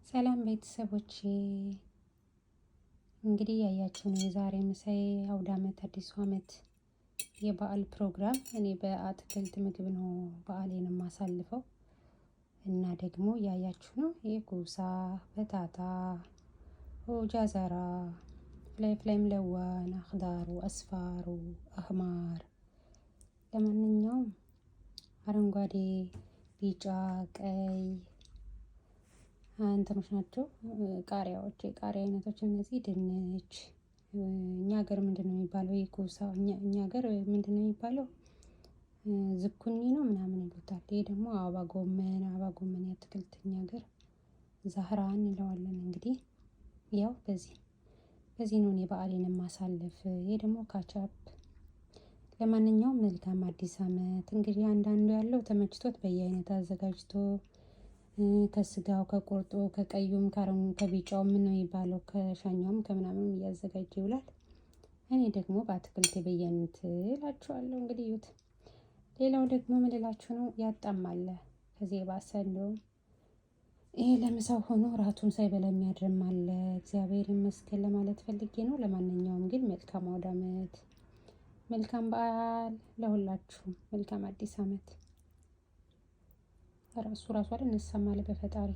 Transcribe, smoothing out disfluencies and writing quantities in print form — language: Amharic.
ሰላም ቤተሰቦቼ፣ እንግዲህ ያያችሁ ነው የዛሬ ምሳዬ አውደ ዓመት አዲሱ ዓመት የበዓል ፕሮግራም። እኔ በአትክልት ምግብ ነው በዓሌን የማሳልፈው እና ደግሞ ያያችሁ ነው ይህ كوسة بطاطا جزرة فلفل ملون أخضر أصفر أحمر። ለማንኛውም አረንጓዴ፣ ቢጫ፣ ቀይ እንትኖች ናቸው ቃሪያዎች፣ የቃሪያ አይነቶች እነዚህ። ድንች እኛ ሀገር ምንድን ነው የሚባለው? ይህ كوسة እኛ ሀገር ምንድን ነው የሚባለው? ዝኩኒ ነው ምናምን ይሉታል። ይሄ ደግሞ አበባ ጎመን፣ አበባ ጎመን የአትክልት እኛ ሀገር زهرة እንለዋለን። እንግዲህ ያው በዚህ ነው እኔ በዓሌን የማሳልፍ። ይሄ ደግሞ ካቻፕ። ለማንኛውም መልካም አዲስ ዓመት። እንግዲህ አንዳንዱ ያለው ተመችቶት በየአይነት አዘጋጅቶ ከስጋው ከቁርጡ ከቀዩም ከቢጫው ምን ነው የሚባለው ከሻኛውም ከምናምንም እያዘጋጀ ይውላል። እኔ ደግሞ በአትክልት በየአይነት እላችኋለሁ። እንግዲህ እዩት። ሌላው ደግሞ ምን እላችሁ ነው ያጣማለ ከዚህ የባሰ እንደውም ይሄ ለምሳው ሆኖ ራቱን ሳይበላ የሚያድርም አለ። እግዚአብሔር ይመስገን ለማለት ፈልጌ ነው። ለማንኛውም ግን መልካም አውደ ዓመት፣ መልካም በዓል ለሁላችሁም፣ መልካም አዲስ ዓመት። እሱ ራሱ አይደል እንሰማለ በፈጣሪ።